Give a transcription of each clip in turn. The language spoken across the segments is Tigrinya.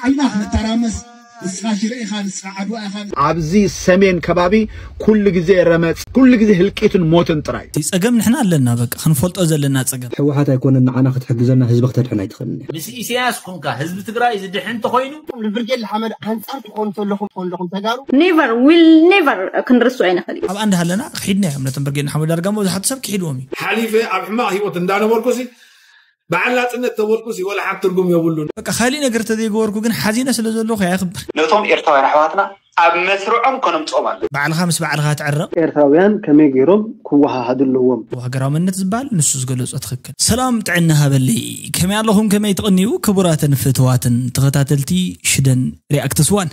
ዓልና ክንተራመስ፣ ንስኻ ሽረ ኢኻ፣ ንስኻ ዓድዋ ኢኻ። ኣብዚ ሰሜን ከባቢ ኩሉ ግዜ ረመፅ፣ ኩሉ ግዜ ህልቂትን ሞትን ጥራይ። እቲ ፀገም ንሕና ኣለና፣ በቃ ክንፈልጦ ዘለና ፀገም። ሕወሓት ኣይኮነን ንዓና ክትሕግዘና ህዝቢ ክተድሕን ኣይትኽእልን እያ። ምስ ኢሳያስ ኩንካ ህዝቢ ትግራይ ዝድሕን እንተኾይኑ ብርጌድ ሓመድ ኣንጻር ትኾኑ ዘለኹም ትኾኑ ዘለኹም ተጋሩ never will never ክንርስኦ ኣይንኽእል እዩ። ኣብ ኣንድ ሃለና ክሒድና እዮም ነቶም ብርጌድ ሓመድ ዳርጋ መብዛሕቱ ሰብ ክሒድዎም እዩ። ሓሊፈ ኣብ ሕማቕ ህይወት እንዳነበርኩሲ ብዓላጽነት ተበልኩሲ ወላ ሓንቲ ትርጉም የብሉን። በቃ ካሊእ ነገር ተዘይገበርኩ ግን ሓዚነ ስለ ዘለኹ ያኽብር። ነቶም ኤርትራውያን ኣሕዋትና ኣብ መስርዖም ከነምጽኦም ኣለና። ባዕልኻ ምስ ባዕልኻ ትዕረቕ። ኤርትራውያን ከመይ ገይሮም ክወሃሃዱ ኣለዎም? ሃገራዊ መንነት ዝበሃል ንሱ ዝገለጾ ትኽክል። ሰላም ጥዕና ሃበለይ። ከመይ ኣለኹም? ከመይ ትቕንዩ? ክቡራትን ፍትዋትን ተኸታተልቲ ሽደን ሪኣክትስ ዋን።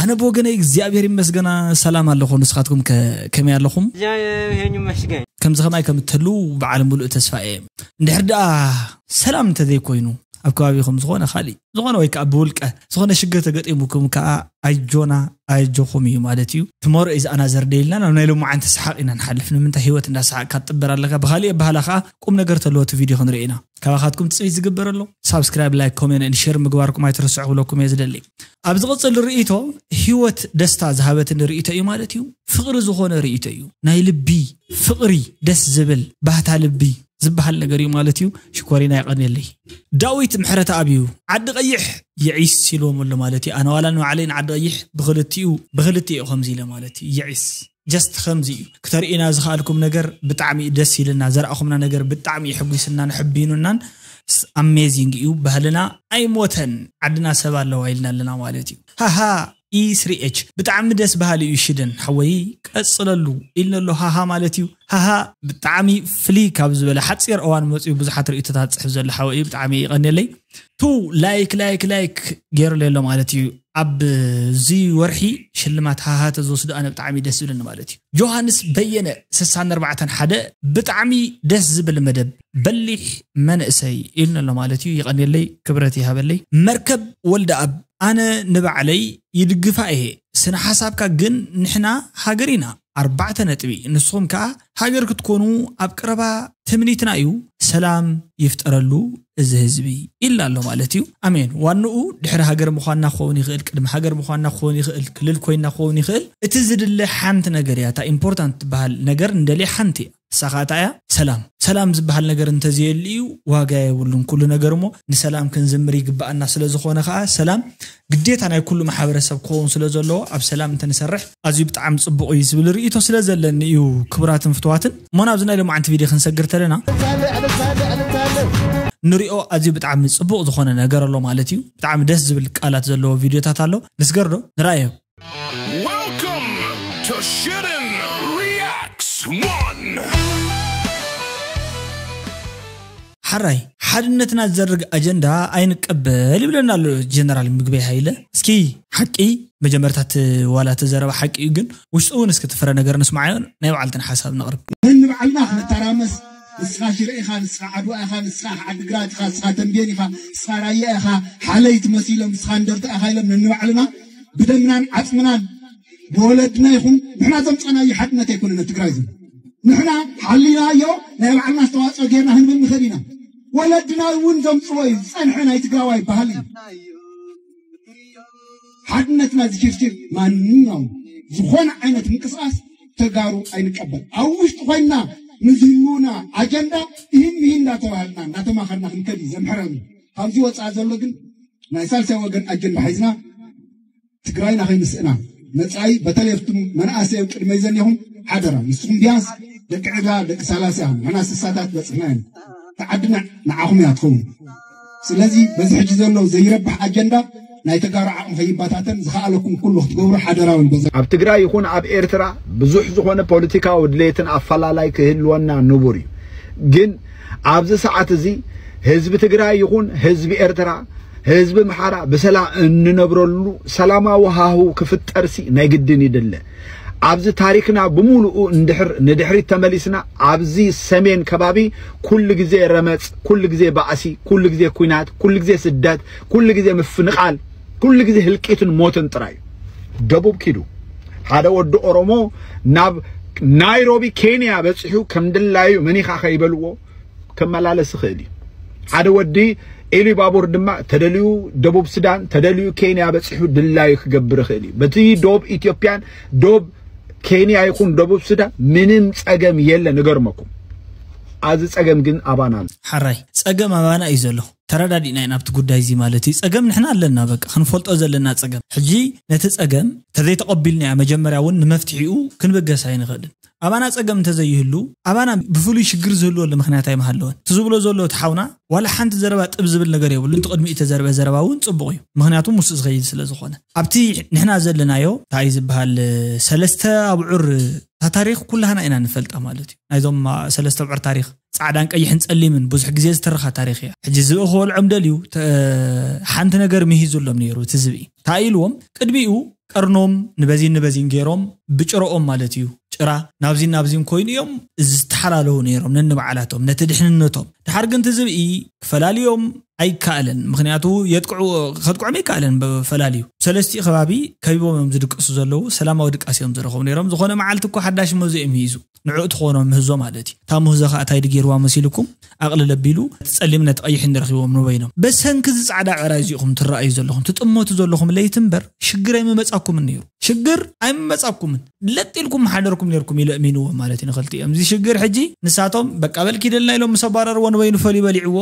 ኣነ ብወገነይ እግዚኣብሔር ይመስገና ሰላም ኣለኹ። ንስኻትኩም ከ ከመይ ኣለኹም? ሄኙ መስገን ከምዚ ከማይ ከም እትህልው በዓል ሙሉእ ተስፋ እየ። እንድሕር ደኣ ሰላም እንተዘይኮይኑ ኣብ ከባቢኹም ዝኾነ ካሊእ ዝኾነ ወይ ከዓ ብውልቀ ዝኾነ ሽግር ተገጢሙኩም ከዓ ኣጆና ኣጆኹም እዩ ማለት እዩ። Tomorrow is another day ኢልና ናብ ናይ ሎማዓንቲ ሰሓቕ ኢና ንሓልፍ። ንምንታይ ህይወት እንዳሰሓቕካ ትጥበር ኣለካ? ብኻሊእ ኣበሃህላ ከዓ ቁም ነገር ተለዎ እቲ ቪድዮ ክንርኢ ኢና። ካባኻትኩም ትፅቢት ዝግበር ኣሎ። ሳብስክራይብ፣ ላይክ፣ ኮሜንት፣ ሸር ምግባርኩም ኣይትርስዑ ክብለኩም እየ ዝደሊ። ኣብ ዝቕፅል ርእይቶ ህይወት ደስታ ዝሃበትኒ ርእይቶ እዩ ማለት እዩ። ፍቕሪ ዝኾነ ርእይቶ እዩ። ናይ ልቢ ፍቕሪ ደስ ዝብል ባህታ ልቢ ዝበሃል ነገር እዩ ማለት እዩ። ሽኮሪና የቐንየለይ። ዳዊት ምሕረተኣብ እዩ። ዓዲ ቀይሕ የዒስ ኢልዎም ኣሎ ማለት እዩ። ኣነ ዋላ ንባዕለይ ንዓዲ ቀይሕ ብኽልቲኡ ብኽልቲኡ ከምዚ ኢለ ማለት እዩ። የዒስ just ከምዚ እዩ። ክተርእዩና ዝኸኣልኩም ነገር ብጣዕሚ እዩ ደስ ኢልና። ዘርኣኹምና ነገር ብጣዕሚ እዩ ሕጒስናን ሕቢኑናን። ስ- amazing እዩ። ባህልና ኣይሞተን፣ ዓድና ሰብ ኣለዋ ኢልና ኣለና ማለት እዩ። ሃሃ ኢ ስሪ ኤች ብጣዕሚ ደስ በሃሊ እዩ። ሽደን ሓወይ ቀፅለሉ ኢልና ኣሎ ሃሃ ማለት እዩ። ሃሃ ብጣዕሚ ፍልይ ካብ ዝበለ ሓፂር እዋን መፅኡ ብዙሓት ርእይቶታት ፅሕፍ ዘሎ ሓወይ እዩ። ብጣዕሚ ይቐንየለይ። ቱ ላይክ ላይክ ላይክ ገይሩለይ ኣሎ ማለት እዩ። ኣብዚ ወርሒ ሽልማት ሃሃ ተዝወስዱ ኣነ ብጣዕሚ ደስ ዝብለኒ ማለት እዩ። ጆሃንስ በየነ ስሳን ኣርባዕተን ሓደ ብጣዕሚ ደስ ዝብል መደብ በሊሕ መንእሰይ ኢሉኒ ኣሎ ማለት እዩ። ይቐንየለይ ክብረት ይሃበለይ። መርከብ ወልደኣብ ኣነ ንባዕለይ ይድግፋ እየ ስነ ሓሳብካ ግን ንሕና ሃገር ኢና ኣርባዕተ ነጥቢ ንስኹም ከዓ ሃገር ክትኮኑ ኣብ ቀረባ ትምኒትና እዩ። ሰላም ይፍጠረሉ እዚ ህዝቢ ኢልና ኣሎ ማለት እዩ። ኣሜን። ዋንኡ ድሕሪ ሃገር ምዃንና ክኸውን ይኽእል፣ ቅድሚ ሃገር ምዃንና ክኸውን ይኽእል፣ ክልል ኮይንና ክኸውን ይኽእል። እቲ ዝድለ ሓንቲ ነገር እያ። እታ ኢምፖርታንት ትበሃል ነገር እንደልያ ሓንቲ እያ። ንሳ ከዓ እያ ሰላም። ሰላም ዝበሃል ነገር እንተዘየሉ እዩ ዋጋ የብሉን ኩሉ ነገር። እሞ ንሰላም ክንዝምር ይግባኣና። ስለ ዝኾነ ከዓ ሰላም ግዴታ ናይ ኩሉ ማሕበረሰብ ክኸውን ስለ ዘለዎ ኣብ ሰላም እንተንሰርሕ ኣዝዩ ብጣዕሚ ፅቡቕ እዩ ዝብል ርእይቶ ስለ ዘለኒ እዩ። ክቡራትን ፍትዋትን እሞ ናብዚ ናይ ሎማዓንቲ ቪድዮ ክንሰግር ተለና ንሪኦ ኣዝዩ ብጣዕሚ ፅቡቕ ዝኾነ ነገር ኣሎ ማለት እዩ። ብጣዕሚ ደስ ዝብል ቃላት ዘለዎ ቪድዮታት ኣሎ። ንስገር ዶ ንርኣዮ። Welcome to Shootin' Reacts One. ሓራይ ሓድነትና ዝዘርግ ኣጀንዳ ኣይንቀበል ይብለና ኣሎ ጀነራል ምግበይ ሃይለ። እስኪ ሓቂ መጀመርታ እቲ ዋላ እቲ ዘረባ ሓቂ እዩ፣ ግን ውሽጡ እውን እስኪ ትፍረ ነገር ንስማዓዮ ናይ ባዕልትን ሓሳብ ነቕርብ። ንባዕልና ክንተራመስ ንስኻ ሽረ ኢኻ፣ ንስኻ ዓድዋ ኢኻ፣ ንስኻ ዓድግራት ኢኻ፣ ንስኻ ተንቤን ኢኻ፣ ንስኻ ራያ ኢኻ፣ ሓለይቲ መሲሎም ንስኻ እንደርታ ኢኻ ኢሎም ንንባዕልና ብደምናን ዓፅምናን ብወለድና ይኹን ንሕና ዘምፀናዮ ሓድነት ኣይኮነን ትግራይ ዝብል ንሕና ሓሊናዮ ናይ ባዕልና ኣስተዋፅኦ ጌርና ክንብል ንኽእል ኢና። ወለድና እውን ዘምፅዎ እዩ ዝፀንሐ ናይ ትግራዋይ ባህሊ እዩ። ሓድነትና ዝሽርሽር ማንኛውም ዝኾነ ዓይነት ምንቅስቃስ ተጋሩ ኣይንቀበል። ኣብ ውሽጢ ኮይንና ንዝህልውና ኣጀንዳ ይህን ይህን እንዳተባሃልና እንዳተማኸርና ክንከድ እዩ ዘምሕረኒ። ካብዚ ወፃኢ ዘሎ ግን ናይ ሳልሳይ ወገን ኣጀንዳ ሒዝና ትግራይና ከይንስእና መፃኢ በተለይ ኣብቱም መናእሰይ ኣብ ቅድመይ ዘኒኹም ሓደራ ንስኹም ቢያንስ ደቂ ዕዳ ደቂ ሰላሳ ንሕና ስሳታት በፅሕና ኢና። ተዓድና ንዓኹም እያ ትኸውን። ስለዚ በዚ ሕጂ ዘሎ ዘይረብሕ ኣጀንዳ ናይ ተጋሩ ዓቕሚ ከይባታተን ዝኸኣለኩም ኩሉ ክትገብሩ ሓደራውን በዛ ኣብ ትግራይ ይኹን ኣብ ኤርትራ ብዙሕ ዝኾነ ፖለቲካዊ ድሌትን ኣፈላላይ ክህልወና ንቡር እዩ። ግን ኣብዚ ሰዓት እዚ ህዝቢ ትግራይ ይኹን ህዝቢ ኤርትራ ህዝቢ ምሓራ ብሰላም እንነብረሉ ሰላማዊ ሃሁ ክፍጠርሲ ናይ ግድን ይድለ። ኣብዚ ታሪክና ብምሉኡ እንድሕር ንድሕሪት ተመሊስና ኣብዚ ሰሜን ከባቢ ኩሉ ግዜ ረመፅ፣ ኩሉ ግዜ ባእሲ፣ ኩሉ ግዜ ኩናት፣ ኩሉ ግዜ ስደት፣ ኩሉ ግዜ ምፍንቓል፣ ኩሉ ግዜ ህልቂትን ሞትን ጥራይ እዩ። ደቡብ ኪዱ ሓደ ወዲ ኦሮሞ ናብ ናይሮቢ ኬንያ በፂሑ ከም ድላዩ መኒኻ ከይበልዎ ክመላለስ ይኽእል እዩ። ሓደ ወዲ ኢሉባቡር ድማ ተደልዩ ደቡብ ሱዳን፣ ተደልዩ ኬንያ በፂሑ ድላዩ ክገብር ይኽእል እዩ። በቲ ዶብ ኢትዮጵያን ዶብ ኬንያ ይኹን ደቡብ ሱዳን ምንም ፀገም የለ። ንገርመኩም፣ ኣዚ ፀገም ግን ኣባና ኣሎ። ሓራይ፣ ፀገም ኣባና እዩ ዘሎ። ተረዳዲእና ኢና ኣብቲ ጉዳይ እዚ ማለት እዩ። ፀገም ንሕና ኣለና፣ በቃ ክንፈልጦ ዘለና ፀገም። ሕጂ ነቲ ፀገም ተዘይተቐቢልናዮ መጀመርያ እውን ንመፍትሒኡ ክንብገስ ኣይንኽእልን። ኣባና ፀገም እንተዘይህሉ፣ ኣባና ብፍሉይ ሽግር ዝህልወሉ ምኽንያት ኣይምሃለወን። እቲ ዝብሎ ዘሎ እቲ ሓውና ዋላ ሓንቲ ዘረባ ጥብ ዝብል ነገር የብሉን። እቲ ቅድሚኡ ዝተዘርበ ዘረባ እውን ፅቡቕ እዩ፣ ምኽንያቱ ምስኡ ዝኸይድ ስለ ዝኾነ። ኣብቲ ንሕና ዘለናዮ እንታይ ዝበሃል ሰለስተ ኣብዑር፣ እታ ታሪኽ ኩላህና ኢና ንፈልጣ ማለት እዩ። ናይዞም ሰለስተ ኣብዑር ታሪኽ ፃዕዳን ቀይሕን ፀሊምን ብዙሕ ግዜ ዝተረኻ ታሪኽ እያ። ሕጂ ዝብኢ ክበልዖም ደልዩ፣ ተ- ሓንቲ ነገር ምሂዙሎም ነይሩ። እቲ ዝብኢ እንታይ ኢልዎም? ቅድሚኡ ቀርኖም ንበዚን ንበዚን ገይሮም ብጭረኦም ማለት እዩ፣ ጭራ ናብዚን ናብዚን ኮይኑ እዮም ዝተሓላለዉ ነይሮም ነንባዕላቶም ነቲ ድሕንነቶም። ድሓር ግን እቲ ዝብኢ ክፈላልዮም ኣይከኣለን። ምኽንያቱ የጥቅዑ ከጥቅዖም ኣይከኣለን። ፈላልዩ ሰለስቲኡ ከባቢ ከቢቦም እዮም ዝድቅሱ ዘለዉ። ሰላማዊ ድቃስ እዮም ዝረኸቡ ነይሮም። ዝኾነ መዓልቲ እኮ ሓዳሽ መዚ እዮም ሂዙ ንዕኡ ትኾኖም ምህዞ ማለት እዩ። እታ ምህዞ ከዓ እንታይ ድገይርዋ መሲልኩም? ኣቕልል ኣቢሉ እቲ ጸሊም ነቲ ቀይሕ እንረኺቦም ንበይኖም። በሰንኪ እዚ ጻዕዳ ዕራይ እዚኹም ትረኣዩ ዘለኹም፣ ትጥመቱ ዘለኹም ለይቲ እምበር ሽግር ኣይምመጻኩምን ነይሩ። ሽግር ኣይምመጻኩምን። ለጥ ኢልኩም ምሓደርኩም ነይርኩም ኢሉ ኣእሚንዎም ማለት እዩ ንኽልቲኦም። እዚ ሽግር ሕጂ ንሳቶም በቃ በልኪ ደልና ኢሎም ምስ ኣባረርዎ ንበይኑ ፈልዩ በሊዕዎ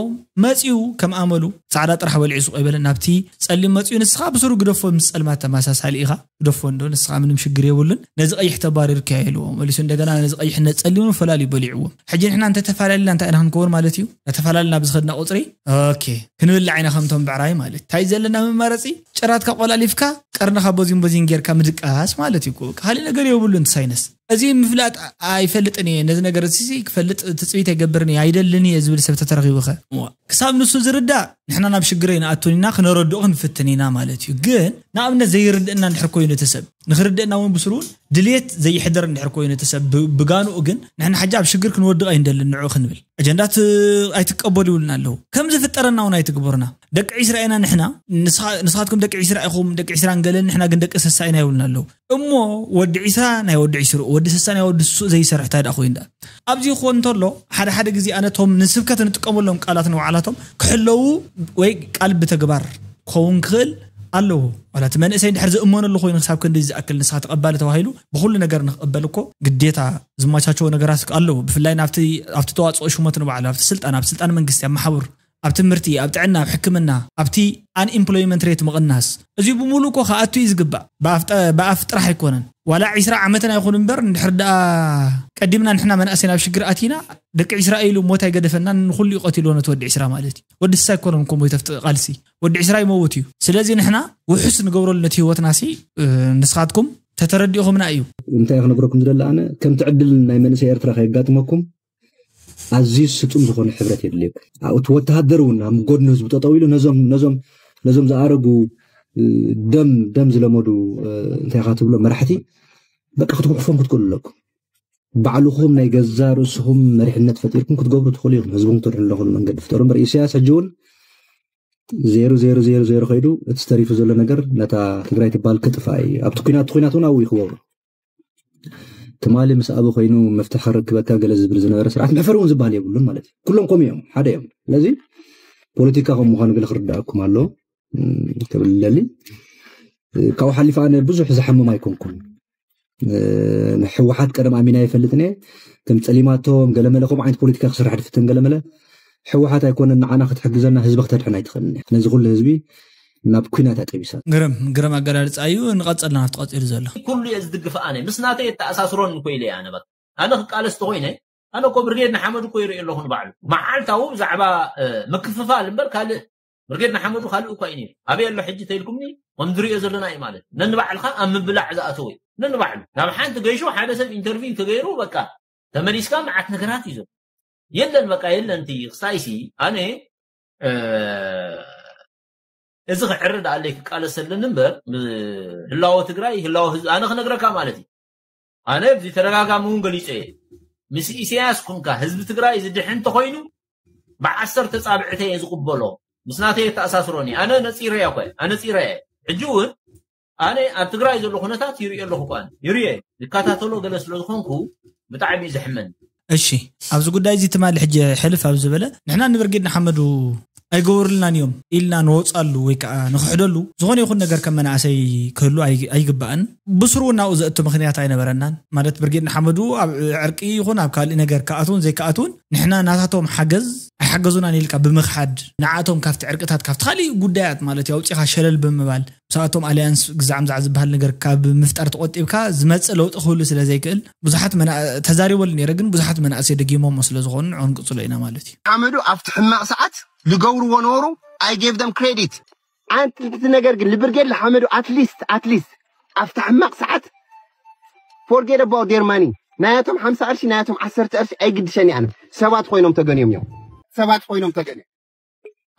መጺኡ ከም ኣመሉ ጻዕዳ ጥራሕ በሊዑ ስቕ ይበለ ናብቲ ጸሊም መጺኡ ንስኻ ብስሩ ግደፎ ምስ ጸልማት ተመሳሳሊ ኢኻ። ግደፎ እንዶ ንስኻ ምንም ሽግር የብሉን። ነዚ ቀይሕ ተባሪርካ ኢልዎ መሊሱ እንደገና ነዚ ቀይሕነት ጸሊሙ ፈላልዩ በሊዕዎ። ሕጂ ንሕና እንተተፈላለና እንታይ ኢና ክንከውን ማለት እዩ? ተፈላለና ብዝኸድና ቁጽሪ ኦኬ ክንብላዕ ኢና ከምቶም ብዕራይ ማለት። እንታይ ዘለና መማረጺ? ጭራትካ ቆላሊፍካ ቀርንኻ ቦዚን ቦዚን ጌርካ ምድቃስ ማለት እዩ። ካልእ ነገር የብሉን። ሳይነስ እዚ ምፍላጥ ኣይፈልጥን እየ። ነዚ ነገር እዚ ክፈልጥ ትጽቢት ኣይገብርን እየ፣ ኣይደልን እየ ዝብል ሰብ ተተረኺቡኸ? ክሳብ ንሱ ዝርዳእ ንሕና ናብ ሽግር ኣይንኣቱን ኢና፣ ክነረድኦ ክንፍትን ኢና ማለት እዩ። ግን ንኣብነት ዘይርድእና እንድሕር ኮይኑ እቲ ሰብ ንኽርድእና እውን ብስሩ እውን ድልየት ዘይሕደር እንድሕር ኮይኑ እቲ ሰብ ብ- ብጋንኡ ግን ንሕና ሕጂ ኣብ ሽግር ክንወድቕ ኣይንደልን ንዑ ክንብል ኣጀንዳ ት- ኣይትቀበሉ ይብሉና ኣለዉ። ከም ዝፍጠረና እውን ኣይትግበሩና። ደቂ ዒስራ ኢና ንሕና፣ ንስኻ- ንስኻትኩም ደቂ ዒስራ ኢኹም፣ ደቂ ዒስራን ገለን፣ ንሕና ግን ደቂ ስሳ ኢና ይብሉና ኣለዉ። እሞ ወዲ ዒስራ ናይ ወዲ ዒስርኡ፣ ወዲ ስሳ ናይ ወዲ ስስኡ ዘይሰርሕ እንታይ ደኣ ኮይኑ ደኣ? ኣብዚ ክኾን እንተሎ ሓደ ሓደ ግዜ ኣነ እቶም ንስብከት እንጥቀመሎም ቃላት ንባዕላቶም ክሕለዉ ወይ ቃል ብተግባር ክኸውን ክኽእል ኣለዎ። ዋላ እቲ መንእሰይ እንድሕር ዝእመነሉ ኮይኑ ክሳብ ክንዲ ዝኣክል ንስኻ ተቐባሊ ተባሂሉ ብኩሉ ነገር ንክቕበል እኮ ግዴታ ዝመቻቸዎ ነገራት ኣለዎ። ብፍላይ ናብቲ ኣብቲ ተዋፅኦ ሽሞት ንባዕሉ ኣብቲ ስልጣን ኣብ ስልጣን መንግስቲ ኣብ መሓውር ኣብ ትምህርቲ ኣብ ጥዕና ኣብ ሕክምና ኣብቲ ኣንኢምፕሎይመንት ሬት ምቕናስ እዚ ብምሉእ እኮ ክኣቱ እዩ ዝግባእ። ብኣፍ ጠ- ብኣፍ ጥራሕ ኣይኮነን። ዋላ ዒስራ ዓመትን ኣይኹን እምበር እንድሕር ደኣ ቀዲምና ንሕና መናእሰይ ናብ ሽግር ኣቲና ደቂ ዒስራ ኢሉ ሞት ኣይገደፈናን ንኩሉ እዩ ቀቲልዎ ነቲ ወዲ ዒስራ ማለት እዩ። ወዲ ስሳ ኣይኮነን እኮ ሞይተ ኣብቲ ቃልሲ ወዲ ዒስራ ይመውት እዩ። ስለዚ ንሕና ውሑስ ንገብረሉ ነቲ ህይወትናሲ እ፣ ንስኻትኩም ተተረዲእኹምና እዩ። እንታይ ክነግረኩም ዝደሊ ኣነ ከምቲ ዕድል ናይ መንእሰይ ኤርትራ ከየጋጥመኩም ኣዝዩ ስጡም ዝኾነ ሕብረት የድልየኩም። እቲ ወተሃደር እውን ኣብ ጎድኒ ህዝቡ ጠጠው ኢሉ ነዞም ነዞም ነዞም ዝኣረጉ እ፣ ደም ደም ዝለመዱ እ፣ እንታይ ኢኻ ትብሎ መራሕቲ በቃ ክትጉሕፎም ክትክእሉ ኣለኩም። ባዕልኹም ናይ ገዛ ርእስኹም መሪሕነት ፈጢርኩም ክትገብሩ ትኽእሉ ኢኹም። ህዝብኹም ተድሕኑ ኣለኹም መንገዲ ፍጠሩ እምበር ኢሳያስ ሕጂ እውን ዜሮ ዜሮ ዜሮ ዜሮ ከይዱ እቲ ዝተሪፉ ዘሎ ነገር ነታ ትግራይ ትበሃል ክጥፋእ እዩ። ኣብቲ ኩናት ኩናት እውን ኣብኡ ይኽበሩ ትማሊ ምስ ኣብ ኮይኑ መፍትሒ ከረክበካ ገለ ዝብል ዝነበረ ስርዓት መሕፈሪ እውን ዝበሃል የብሉን ማለት እዩ። ኩሎም ከምኡ እዮም፣ ሓደ እዮም። ስለዚ ፖለቲካ ከም ምዃኑ ገለ ክርዳእኩም ኣሎ እም፣ ክብል ለሊ ካብኡ ሓሊፈ ኣነ ብዙሕ ዝሓምም ኣይኮንኩን። እ፣ ንሕወሓት ቀደም ኣሚና ይፈልጥን እየ። ከም ጸሊማቶም ገለመለ ከምኡ ዓይነት ፖለቲካ ክስራሕ ድፍትን ገለመለ ሕወሓት ኣይኮነን ንዓና ክትሕግዘና ህዝቢ ክተድሕን ኣይትኽእልን እያ። ነዚ ኩሉ ህዝቢ ናብ ኩናት ኣጠቢሳ። ግርም ግርም ኣገላልፃ እዩ። ንቐፀልና ኣብቲ ቀፂሉ ዘሎ ኩሉ እየ ዝድግፍ ኣነ ምስ ናተይ የተኣሳስሮን ኮይለ እየ ኣነ በቃ ኣነ ክቃለስ ተኮይነ ኣነ እኮ ብርጌድ ንሓመዱ እኮ ይርኢ ኣለኹ ንባዕሉ መዓልታዊ ብዛዕባ እ፣ ምክፍፋል እምበር ካልእ ብርጌድ ንሓመዱ ካልእ እኳ እዩ ነይሩ ኣበይ ኣሎ ሕጂ ተይልኩምኒ ከም ዝሪኦ ዘለና እዩ ማለት ነንባዕልካ ኣብ ምብላዕ ዝኣተወ እዩ ነንባዕሉ ናብ ሓንቲ ገይሾ ሓደ ሰብ ኢንተርቪው ተገይሩ በቃ ተመሊስካ መዓት ነገራት እዩ ዘሎ የለን በቃ የለን እቲ ክሳይሲ ኣነ እ፣ እዚ ክዕረ ደኣለይ ክቃለስ ኣለኒ እምበር ህላወ ትግራይ ህላወ ህዝቢ ኣነ ክነግረካ ማለት እዩ ኣነ ብዚ ተደጋጋሚ እውን ገሊፀ እየ ምስ ኢሳያስ ኩንካ ህዝቢ ትግራይ ዝድሕን እንተኮይኑ ብዓሰርተ ፃብዕተ እየ ዝቕበሎ ምስ ናተይ የተኣሳስሮኒ ኣነ ነፂረ እየ ኮ ኣነ ፂረ እየ ሕጂ እውን ኣነ ኣብ ትግራይ ዘሎ ኩነታት ይሪኦ ኣለኹ ኳ ይሪኦ ዝከታተሎ ገለ ስለ ዝኾንኩ ብጣዕሚ እዩ ዘሕመኒ እሺ ኣብዚ ጉዳይ እዚ ትማሊ ሕጂ ሕልፍ ኣብ ዝበለ ንሕና ንብርጌድ ንሓመዱ ኣይገበሩልናን እዮም ኢልና ንወፃሉ ወይ ከዓ ንክሕደሉ ዝኾነ ይኹን ነገር ከም መናእሰይ ክህሉ ኣይግባእን። ብስሩ እውን ናብኡ ዘእቱ ምክንያት ኣይነበረናን። ማለት ብርጌድ ንሓመዱ ኣብ ዕርቂ ይኹን ኣብ ካልእ ነገር ክኣትውን ዘይክኣትውን ንሕና ናታቶም ሓገዝ ኣይሓገዙናን ኢልካ ብምክሓድ ንዓቶም ካብቲ ዕርቅታት ካብቲ ካልእ ጉዳያት ማለት ኣውፂኻ ሸለል ብምባል ምስኣቶም ኣልያንስ ግዛዕ ምዛዕ ዝበሃል ነገር ካብ ምፍጣር ተቆጢብካ ዝመፅእ ለውጢ ክህሉ ስለ ዘይክእል ብዙሓት ተዛሪበሉ ነይረ። ግን ብዙሓት መናእሰይ ደጊሞሞ ስለ ዝኾኑ ንዕኡ ንቅፅሎ ኢና ማለት እዩ። ሓመዱ ኣብቲ ሕማቕ ሰዓት ዝገብርዎ ነበሩ። I gave them credit። ኣንቲ ነገር ግን ልብርጌድ ለሓመዱ ኣትሊስት ኣትሊስት ኣብቲ ሕማቕ ሰዓት forget about their money። ናያቶም ሓምሳ ቅርሺ ናያቶም ዓሰርተ ቅርሺ ኣይግድሸኒ ኣነ። ሰባት ኮይኖም ተገንዮም እዮም። ሰባት ኮይኖም ተገንዮም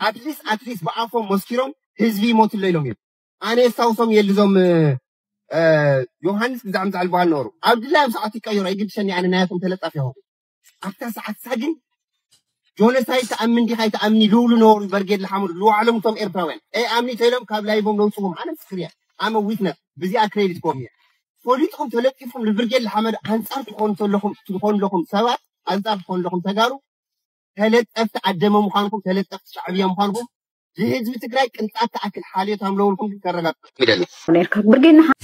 ኣትሊስት ኣትሊስት ብኣፎም መስኪሮም ህዝቢ ይሞትሎ ኢሎም እዮም። ኣነ የስታውሶም የልዞም ዮሃንስ ብዛዕባ ዝበሃል ነበሩ ኣብ ድላዮም ሰዓት ይቀየሩ ኣይግድሸኒ ኣነ ናያቶም ተለጣፍ ይኸው ኣብታ ሰዓት ሳ ግን ጆነሳይድ ተኣምን ዲኻ ይተኣምኒ ልውሉ ነበሩ። በርጌድ ለሓመዱ ልዋዕሎም እቶም ኤርትራውያን ኣይኣምኒ ተይሎም ካብ ላይቦም ለውፅዎም ኣነ ምስክር እያ። ኣመ ዊትነስ ብዚኣ ክሬዲት ኮም እያ። ፈሊጥኩም ተለጢፍኩም ንብርጌድ ለሓመዱ ኣንፃር ትኾኑ ተለኹም ትኾኑ ኣለኹም ሰባት ኣንፃር ትኾኑ ኣለኹም ተጋሩ ተለጠፍቲ ኣደመ ምዃንኩም ተለጠፍቲ ሻዕብያ ምዃንኩም ንህዝቢ ትግራይ ቅንጣት ተኣክል ሓልዮት ኣምለውልኩም ከረጋግፅ ይደሊ። ነርካ ብርጌድ ንሓ-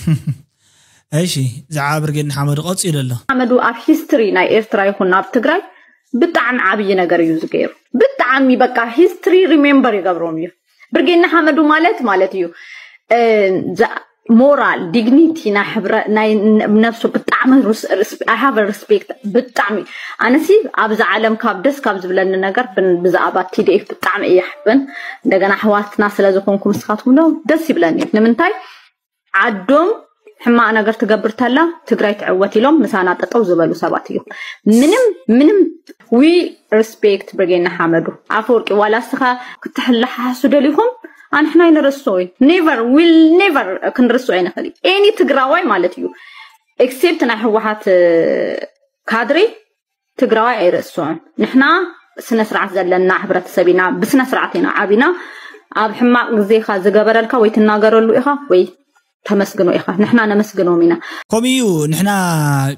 እሺ ዝዓ ብርጌድ ንሓመዱ ቀፂሉ ኣሎ። ሓመዱ ኣብ ሂስትሪ ናይ ኤርትራ ይኹን ኣብ ትግራይ ብጣዕሚ ዓብዪ ነገር እዩ ዝገይሩ። ብጣዕሚ በቃ ሂስትሪ ሪሜምበር ይገብሮም እዩ። ብርጌድ ንሓመዱ ማለት ማለት እዩ እ፣ ዛ- ሞራል ዲግኒቲ ናይ ሕብረ ናይ ነብሱ ብጣዕሚ ርስ- ርስ- I have a respect ብጣዕሚ ኣነሲ ኣብዚ ዓለም ካብ ደስ ካብ ዝብለኒ ነገር ብን- ብዛዕባ ቲ ዲ ኤፍ ብጣዕሚ እየ ሓብን እንደገና ኣሕዋትና ስለ ዝኾንኩም ንስኻትኩም ዶ ደስ ይብለኒ እዩ ንምንታይ ዓዶም ሕማቕ ነገር ትገብር ተላ ትግራይ ትዕወት ኢሎም ምሳና ጠጠው ዝበሉ ሰባት እዮም ምንም ምንም we respect ብርጌድ ንሓመዱ ኣፈወርቂ ዋላ እስኻ ክትሕለሓሱ ደሊኹም ኣንሕና ኣይንርስኦይ never will never ክንርስኦ ኣይንኽእል any ትግራዋይ ማለት እዩ except ናይ ህወሓት ካድሬ ትግራዋይ ኣይርስኦን ንሕና ስነ ስርዓት ዘለና ሕብረተሰብ ኢና ብስነ ስርዓት ኢና ዓቢና ኣብ ሕማቕ ግዜኻ ዝገበረልካ ወይ ትናገረሉ ኢኻ ወይ ተመስግኖ ኢኻ ንሕና ነመስግኖም ኢና። ከምኡ እዩ። ንሕና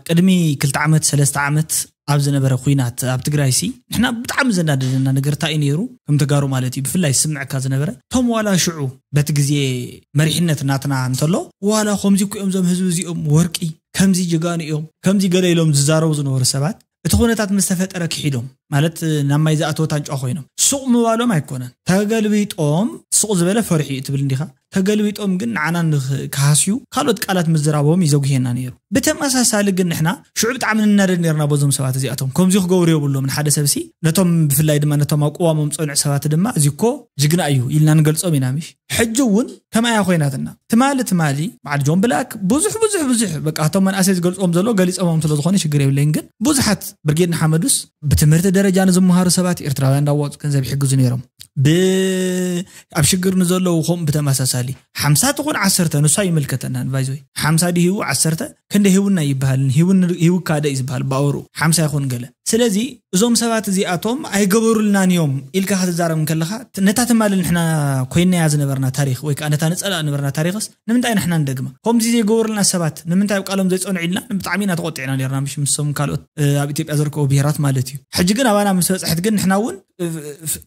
ቅድሚ ክልተ ዓመት ሰለስተ ዓመት ኣብ ዝነበረ ኲናት ኣብ ትግራይ ሲ ንሕና ብጣዕሚ ዘናደደና ነገር እንታይ እዩ ነይሩ? ከም ተጋሩ ማለት እዩ ብፍላይ ዝስምዐካ ዝነበረ እቶም ዋላ ሽዑ በቲ ግዜ መሪሕነት ናትና እንተሎ ዋላ ከምዚ እኮ እዮም ዞም ህዝቢ እዚኦም ወርቂ ከምዚ ጀጋኑ እዮም ከምዚ ገለ ኢሎም ዝዛረቡ ዝነበሩ ሰባት እቲ ኩነታት ምስ ተፈጠረ ክሒዶም ማለት ናብ ማይ ዝኣተወት ኣንጭዋ ኮይኖም ሱቕ ምባሎም ኣይኮነን ተገልቢጦም ሱቕ ዝበለ ፈሪሑ እዩ ትብል እንዲኻ ተገልቢጦም ግን ንዓና ክሃስዩ ካልኦት ቃላት ምዝራቦም እዩ ዘጉህየና ነይሩ። ብተመሳሳሊ ግን ንሕና ሽዑ ብጣዕሚ ንናደድ ነርና በዞም ሰባት እዚኣቶም ከምዚ ክገብሩ የብሎም ንሓደ ሰብሲ ነቶም ብፍላይ ድማ ነቶም ኣብ ቅዋሞም ፀኑዕ ሰባት ድማ እዚ እኮ ጅግና እዩ ኢልና ንገልፆም ኢና ምሽ ሕጂ እውን ከምኣያ ኮይናትና ትማሊ ትማሊ በዓል ጆን ብላክ ብዙሕ ብዙሕ ብዙሕ በቃ እቶም መናእሰይ ዝገልፅዎም ዘሎ ገሊፆሞም ስለ ዝኾነ ሽግር የብለይን ግን ብዙሓት ብርጌድ ንሓመዱስ ብትምህርቲ ደረጃ ንዝመሃሩ ሰባት ኤርትራውያን እንዳዋፁ ገንዘብ ይሕግዙ ነይሮም ብ ኣብ ሽግር ንዘለዉ ከምኡ ብተመሳሳሊ ሓምሳ ትኹን ዓሰርተ ንሱ ኣይምልከተናን ባይዞይ ሓምሳ ድሂቡ ዓሰርተ ክንደ ሂቡና ይበሃል ሂውካ ደ እዩ ዝበሃል ብኣውሩ ሓምሳ ይኹን ገለ ስለዚ እዞም ሰባት እዚኣቶም ኣይገበሩልናን እዮም ኢልካ ክትዛረብ እንከለኻ ነታ ትማሊ ንሕና ኮይናያ ዝነበርና ታሪክ ወይ ከዓ ነታ ንፀላእ ነበርና ታሪክስ ንምንታይ ንሕና ንደግማ ከምዚ ዘይገበሩልና ሰባት ንምንታይ ኣብ ቃሎም ዘይፀንዑ ኢልና ብጣዕሚ ኢና ተቆጢዕና ነርና ምሽ ምሶም ካልኦት ኣብ ኢትዮጵያ ዝርከቡ ብሄራት ማለት እዩ ሕጂ ግን ኣባና ምስ በፅሐት ግን ንሕና እውን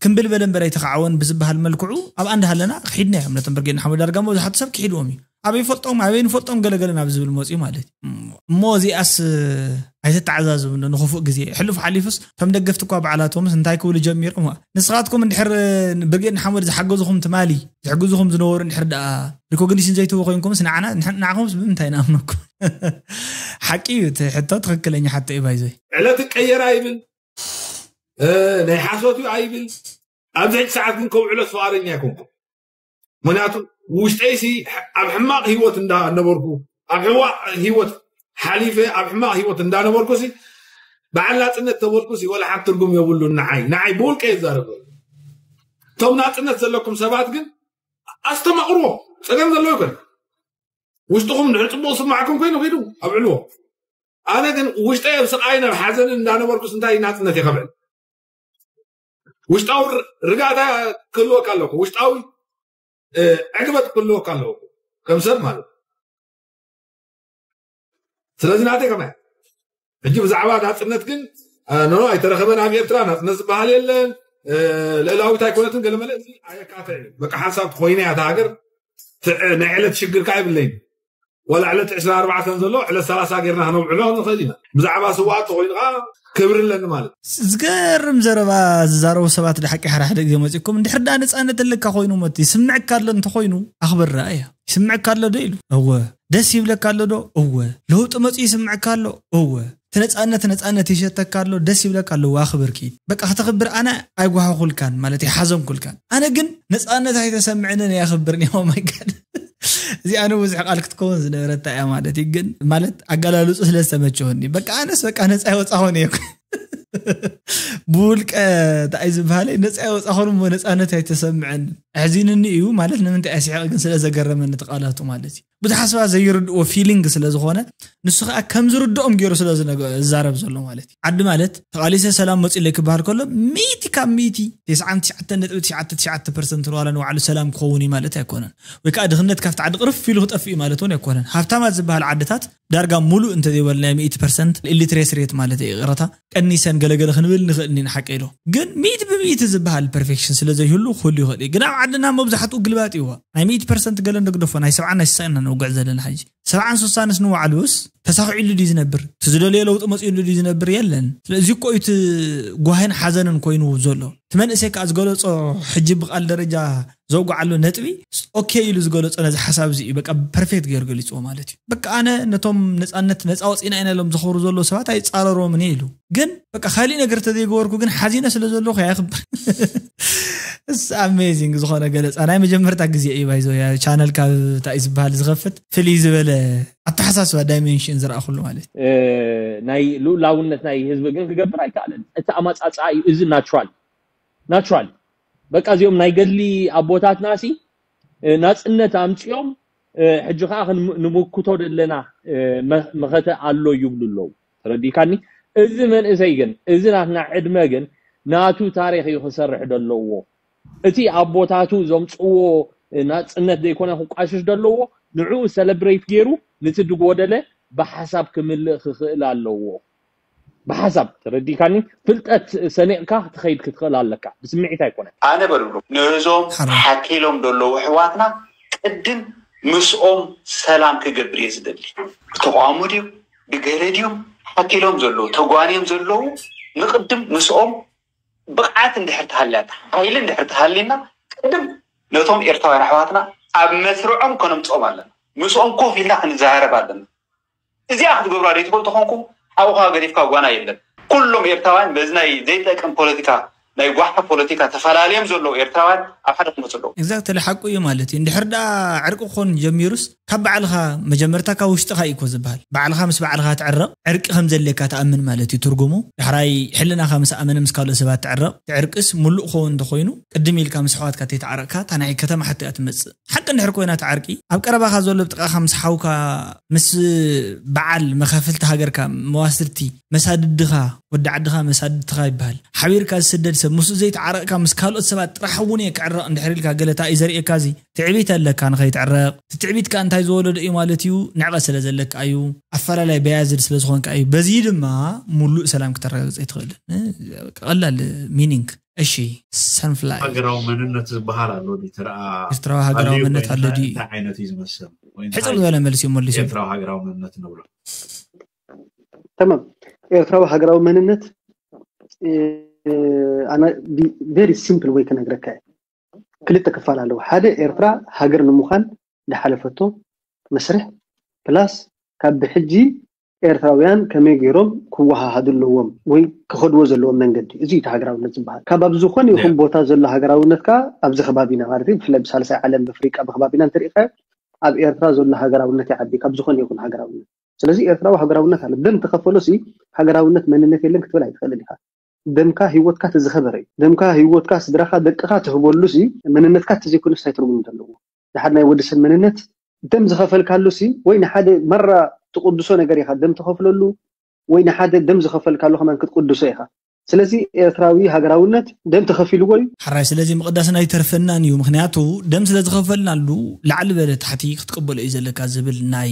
ክምብል በለ እምበር ኣይተኸዓወን ብዝበሃል መልክዑ ኣብኣ እንዳሃለና ክሒድና እዮም ነቶም ብርጌድ ንሓመዱ ዳርጋ መብዛሕቱ ሰብ ክሒድዎም እዩ ኣበይ ፈልጦም ኣበይ ንፈልጦም ገለገለ ናብ ዝብል መፅኡ ማለት እዩ እሞ እዚኣስ ኣይተተዓዛዝቡ ንክፉእ ግዜ ሕሉፍ ሓሊፉስ ከም ደገፍቲ እኳ በዓላቶምስ እንታይ ክብሉ ጀሚሮም ንስኻትኩም እንድሕር ብርጌድ ንሓመዱ ዝሓገዝኹም ትማሊ ዝሕግዝኹም ዝነበሩ እንድሕር ደኣ ሪኮግኒሽን ዘይትህቡ ኮይንኩምስ ንዓና ንዓኹምስ ብምንታይ ንኣምነኩም ሓቂ እዩ እቲ ሕቶ ትኽክለኛ ሓቶ እዩ ባይዞይ ዕለት ቀየር ኣይብል ናይ ሓሶት እዩ ኣይብል ኣብዚ ሕጂ ሰዓት ግን ከውዕሎ ሰዋረኛ ኣይኮንኩም ምክንያቱ ውሽጠይሲ ኣብ ሕማቕ ህይወት እንዳነበርኩ ኣብ ሕማቕ ህይወት ሓሊፈ ኣብ ሕማቕ ህይወት እንዳነበርኩ ሲ በዓል ናፅነት ተበልኩ ሲ ወላ ሓንቲ ትርጉም የብሉ ንዓይ ንዓይ ብውልቀ ይዛረብ እቶም ናፅነት ዘለኩም ሰባት ግን ኣስተማቕርዎ ፀገም ዘለዎ ይኮን ውሽጥኹም ድሕር ፅቡቕ ስማዕኩም ኮይኑ ኪዱ ኣብዕልዎ ኣነ ግን ውሽጠይ ኣብ ስቃይን ኣብ ሓዘንን እንዳነበርኩስ እንታይ ናፅነት ይኸብዕል ውሽጣዊ ርጋታ ክህልወካ ኣለኩ ውሽጣዊ ዕግበት ክህልወካ ኣለኩ ከም ሰብ ማለት ስለዚ ናተይ ከማይ ሕጂ ብዛዕባ ናፅነት ግን ኖ ኣይተረኸበን ኣብ ኤርትራ ናፅነት ዝበሃል የለን ልእላዊት ኣይኮነትን ገለመለ እዚ ኣየካተ እዩ። በቃ ሓንሳብ ኮይነ እያ እታ ሃገር። ናይ ዕለት ሽግር ከዓ ይብለይን። ዋላ ዕለት ዕስራ ኣርባዕተ ዘሎ ዕለት ሰላሳ ጌርና ክነውዕሎ ንኽእል ኢና። ብዛዕባ ስዋኣት ተኮይኑ ከዓ ክብሪ ኣለኒ ማለት። ዝገርም ዘረባ ዝዛረቡ ሰባት ድሓቂ ሓራሕደ ግዜ መፂእኩም እንድሕር ዳ ነፃነት ኣለካ ኮይኑ መት ይስምዕካ ኣሎ እንተኮይኑ ኣኽብር ረኣያ። ይስምዕካ ኣሎ ዶ ኢሉ? እወ። ደስ ይብለካ ኣሎ ዶ? እወ። ለውጢ መፂኡ ይስምዕካ ኣሎ? እወ። እቲ ነፃነት ነፃነት ይሸተካ ኣሎ? ደስ ይብለካ ኣሎ? ኣኽብር ኪድ። በቃ ክተኽብር ኣነ ኣይጓሃኹልካን ማለት ይሓዘንኩልካን። ኣነ ግን ነፃነት ኣይተሰምዕንን የኽብርን እየ። ማይ ጋድ እዚ ኣነ ብዙሕ ቃል ክትከውን ዝነበረታ እያ ማለት እዩ። ግን ማለት ኣገላልፁ ስለ ዝተመቸወኒ በቃ ኣነስ በቃ ነፃ ይወፃኹን እየ። ብውልቀ እንታይ ዝበሃለ ነፃ ይወፃኹን እሞ ነፃነት ኣይተሰምዐን። ኣሕዚንኒ እዩ ማለት ንምንታይ ኣስሒቕ ግን ስለ ዘገረመኒ እቲ ቃላቱ ማለት እዩ። ብዙሓት ሰባት ዘይርድእዎ ፊሊንግ ስለ ዝኾነ ንሱ ከዓ ከም ዝርድኦም ገይሩ ስለ ዝነገ- ዝዛረብ ዘሎ ማለት እዩ። ዓዲ ማለት ተቓሊሰ ሰላም መፂለይ ክበሃል ከሎ ሚእቲ ካብ ሚእቲ ተስዓን ትሽዓተ ነጥቢ ትሽዓተ ትሽዓተ ፐርሰንት ዋላ ንባዕሉ ሰላም ክኸውን እዩ ማለት ኣይኮነን። ወይ ከዓ ድኽነት ካብቲ ዓዲ ቅርፍ ኢሉ ክጠፍእ እዩ ማለት እውን ኣይኮነን። ሃብታማት ዝበሃል ዓድታት ዳርጋ ሙሉእ እንተዘይበሉ ናይ ሚእቲ ፐርሰንት ኢሊትሬሲ ሬት ማለት እዩ። ይቕረታ ቀኒሰን ገለገለ ክንብል ንኽእል ኢና ሓቀ ኢሎ ግን ሚእቲ ብሚእቲ ዝበሃል ፐርፌክሽን ስለ ዘይህሉ ክህሉ ይኽእል እዩ። ግን ኣብ ዓድና መብዛሕትኡ ግልባጥ እዩ። ናይ ሚእቲ ፐርሰንት ገለ ንግደፎ ናይ ሰብዓን ናይ ስሳን ኢና ንውግዕ ዘለና ሕጂ። ሰብዓን ስሳንስ ንባዕሉስ ተሳኺዕሉ ድዩ ዝነብር? እቲ ዝደለዮ ለውጢ መፂኡሉ ድዩ ዝነብር? የለን። ስለዚ እኮ እዩ እቲ ጓህን ሓዘንን ኮይኑ ዘሎ። እቲ መንእሰይ ከዓ ዝገለፆ ሕጂ ብቃል ደረጃ ዘውግዓሉ ነጥቢ ኦኬ ኢሉ ዝገለፆ ነዚ ሓሳብ እዚ እዩ በቃ ፐርፌክት ገይሩ ገሊፅዎ ማለት እዩ። በቃ ኣነ ነቶም ነፃነት ነፃ ወፂና ኢና ኢሎም ዝኸብሩ ዘለዉ ሰባት ኣይፃረሮምን እየ ኢሉ። ግን በቃ ካሊእ ነገር ተዘይገበርኩ ግን ሓዚነ ስለ ዘለኹ ያኽብር። እስ ኣሜዚንግ ዝኾነ ገለፃ ናይ መጀመርታ ግዜ እዩ ባይዞ ቻነል ካብ እንታይ ዝበሃል ዝኸፍት ፍልይ ዝበለ ኣተሓሳስባ ዳይሜንሽን ዝረኣኹሉ ማለት እዩ። ናይ ልኡላውነት ናይ ህዝቢ ግን ክገብር ኣይከኣለን። እቲ ኣማፃፅኣ እዩ። እዚ ናቹራል ናቹራል በቃ እዚኦም ናይ ገድሊ ኣቦታትና ሲ ናፅነት ኣምፅኦም ሕጂ ከዓ ንምክቶ ዘለና መኸተ ኣሎ ይብሉ ኣለዉ። ተረዲካኒ? እዚ መንእሰይ ግን እዚ ናትና ዕድመ ግን ናቱ ታሪክ እዩ ክሰርሕ ደለዎ። እቲ ኣቦታቱ ዘምፅዎ ናፅነት ዘይኮነ ክቋሽሽ ደለዎ ንዕኡ ሰለብሬት ገይሩ ንቲ ድጎደለ ብሓሳብ ክምልእ ክኽእል ኣለዎ። ብሓሳብ ተረዲካኒ? ፍልጠት ሰኒቕካ ክትኸይድ ክትኽእል ኣለካ። ብስምዒት ኣይኮነን። ኣነ በልብሎ ነዞም ሓኪሎም ደለዉ ኣሕዋትና ቅድም ምስኦም ሰላም ክገብር እየ ዝደሊ። ብተቃውሞ ድዮም ብገለ ድዮም ሓኪሎም ዘለዉ ተጓንዮም ዘለዉ ንቅድም ምስኦም ብቕዓት እንድሕር ተሃልያታ ሓይሊ እንድሕር ተሃልየና ቅድም ነቶም ኤርትራውያን ኣሕዋትና ኣብ መስርዖም ከነምፅኦም ኣለና። ምስኦም ኮፍ ኢልና ክንዘራረብ ኣለና። እዚኣ ክትገብራ ዘይትኽእሉ ተኾንኩም ሓውኻ ገዲፍካ ጓና የለን። ኩሎም ኤርትራውያን በዚ ናይ ዘይጠቅም ፖለቲካ ናይ ጓሓ ፖለቲካ ተፈላለዮም ዘለዉ ኤርትራውያን ኣብ ሓደ ክመፁ ኣለዉ። ኤግዛክትሊ ሓቁ እዩ ማለት እዩ። እንድሕር ደኣ ዕርቂ ክኾን ጀሚሩስ ካብ ባዕልኻ መጀመርታ ካብ ውሽጥኻ እዩ እኮ ዝበሃል። ባዕልኻ ምስ ባዕልኻ ትዕረቕ ዕርቂ ከም ዘድልየካ ትኣምን ማለት እዩ ትርጉሙ። ዳሕራይ ሕልናኻ ምስ ኣመነ ምስ ካልኦት ሰባት ትዕረቕ። እቲ ዕርቅስ ሙሉእ ክኸውን እንተኾይኑ ቅድም ኢልካ ምስ ኣሕዋትካ ተይተዓረቕካ እታ ናይ ከተማ ሕቶ እያ ትመጽእ። ሓቂ እንድሕር ኮይና እቲ ዓርቂ ኣብ ቀረባኻ ዘሎ ብጥቓኻ ምስ ሓውካ ምስ በዓል መኻፍልቲ ሃገርካ መዋስድቲ መሳድድኻ ወዲ ዓድኻ መሳድድትኻ ይበሃል ሓቢርካ ዝስደድ ሰብ ምስኡ ዘይተዓረቕካ ምስ ካልኦት ሰባት ጥራሕ እውን እየ ክዕረቕ እንድሕር ኢልካ ገለ እንታይ እዩ ዘርእየካ እዚ ትዕቢት ኣለካ ንኸይትዕረቕ እቲ ትዕቢትካ እንታይ ዝወለዶ እዩ ማለት እዩ ንዕቐት ስለ ዘለካ እዩ ኣፈላላይ በያዝድ ስለ ዝኾንካ እዩ በዚ ድማ ሙሉእ ሰላም ክተረጋግፅ ኣይትኽእልን ቀላል ሚኒንግ እሺ ሰንፍላይ ሃገራዊ መንነት ዝበሃል ኣሎ ድዩ? ተረኣ ኤርትራዊ ሃገራዊ መንነት ኣሎ ድዩ? እንታይ ዓይነት እዩ ዝመስል? ሕፅር ዝበለ መልሲ እዩ መሊሱ። ኤርትራዊ ሃገራዊ መንነት ንብሎ። ተማም ኤርትራዊ ሃገራዊ መንነት ኣነ ቨሪ ሲምፕል ወይ ክነግረካ እየ። ክልተ ክፋል ኣለዎ። ሓደ ኤርትራ ሃገር ንምዃን ዝሓለፈቶ መስርሕ ፕላስ ካብ ብሕጂ ኤርትራውያን ከመይ ገይሮም ክወሃሃዱ ኣለዎም ወይ ክኸድዎ ዘለዎም መንገዲ እዚ እዩ ሃገራውነት ዝበሃል ካብ ኣብ ዝኾነ ይኹን ቦታ ዘሎ ሃገራውነት ከዓ ኣብዚ ከባቢና ማለት እዩ ብፍላይ ብሳልሳይ ዓለም ብፍሪቃ ብከባቢና እንተሪኢካ ኣብ ኤርትራ ዘሎ ሃገራውነት ይዓቢ ካብ ዝኾነ ይኹን ሃገራውነት ስለዚ ኤርትራዊ ሃገራውነት ኣሎ ደም ተኸፈሎ ሲ ሃገራውነት መንነት የለን ክትብል ኣይትኽእልን ኢኻ ደምካ ህይወትካ ተዝኸበረ እዩ ደምካ ህይወትካ ስድራኻ ደቅኻ ትህበሉ ሲ መንነትካ ተዘይኮነስ እንታይ ትርጉም ዘለዎ ንሓደ ናይ ወዲ ሰብ መንነት ደም ዝኸፈልካሉ ሲ ወይ ንሓደ መራ ትቕድሶ ነገር ኢኻ ደም ትኸፍለሉ ወይ ንሓደ ደም ዝኸፈልካሉ ከማን ክትቅድሶ ኢኻ ስለዚ ኤርትራዊ ሃገራውነት ደም ተኸፊልዎ እዩ። ሓራይ ስለዚ ምቕዳስና ኣይተርፈናን እዩ ምኽንያቱ ደም ስለ ዝኸፈልናሉ ላዕሊ በለ ታሕቲ ክትቅበሎ እዩ ዘለካ ዝብል ናይ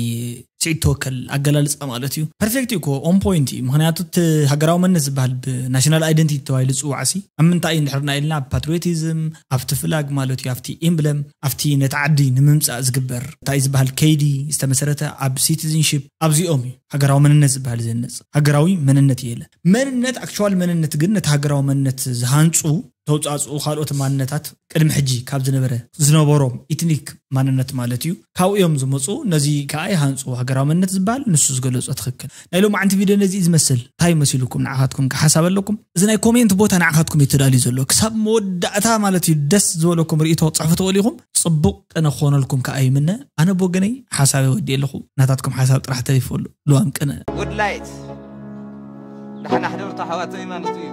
ስዒድ ተወከል ኣገላልፃ ማለት እዩ። ፐርፌክት እዩ እኮ፣ ኦን ፖይንት እዩ። ምክንያቱ እቲ ሃገራዊ መንነት ዝበሃል ብናሽናል ኣይደንቲቲ ተባሂሉ ዝፅዋዕ ሲ ኣብ ምንታይ እዩ እንድሕርና ኢልና፣ ኣብ ፓትሪዮቲዝም፣ ኣብቲ ፍላግ ማለት እዩ፣ ኣብቲ ኤምብለም፣ ኣብቲ ነቲ ዓዲ ንምምፃእ ዝግበር እንታይ ዝበሃል ከይዲ ዝተመሰረተ ኣብ ሲቲዝንሽፕ፣ ኣብዚኦም እዩ ሃገራዊ መንነት ዝበሃል ዝህነፅ። ሃገራዊ መንነት የለ። መንነት፣ ኣክቹዋል መንነት ግን ነቲ ሃገራዊ መንነት ዝሃንፁ፣ ተውፃፅኡ ካልኦት ማንነታት ቅድሚ ሕጂ ካብ ዝነበረ፣ ዝነበሮም ኢትኒክ ማንነት ማለት እዩ፣ ካብኡ እዮም ዝመፁ። ነዚ ከዓ ይሃንፁ። ሃገራዊ መንነት ዝበሃል ንሱ ዝገለፆ ትኽክል። ናይ ሎማዓንቲ ቪድዮ ነዚ እዩ ዝመስል። እንታይ መሲልኩም ንዓኻትኩም ከ ሓሳብ ኣለኩም? እዚ ናይ ኮሜንት ቦታ ንዓኻትኩም እዩ ተዳልዩ ዘሎ። ክሳብ መወዳእታ ማለት እዩ ደስ ዝበለኩም ርእይቶ ክትፅሕፉ ትኽእሉ ኢኹም። ፅቡቕ ቅነ ክኾነልኩም ከዓ ይምነ። ኣነ ብወገነይ ሓሳበይ ወዲእ ኣለኹ። ናታትኩም ሓሳብ ጥራሕ ተሪፉ ኣሎ። ልዋም ቅነ። ጉድ ላይት። ደሓን ኣሕድርቱ ኣሕዋተይ ማለት እዩ።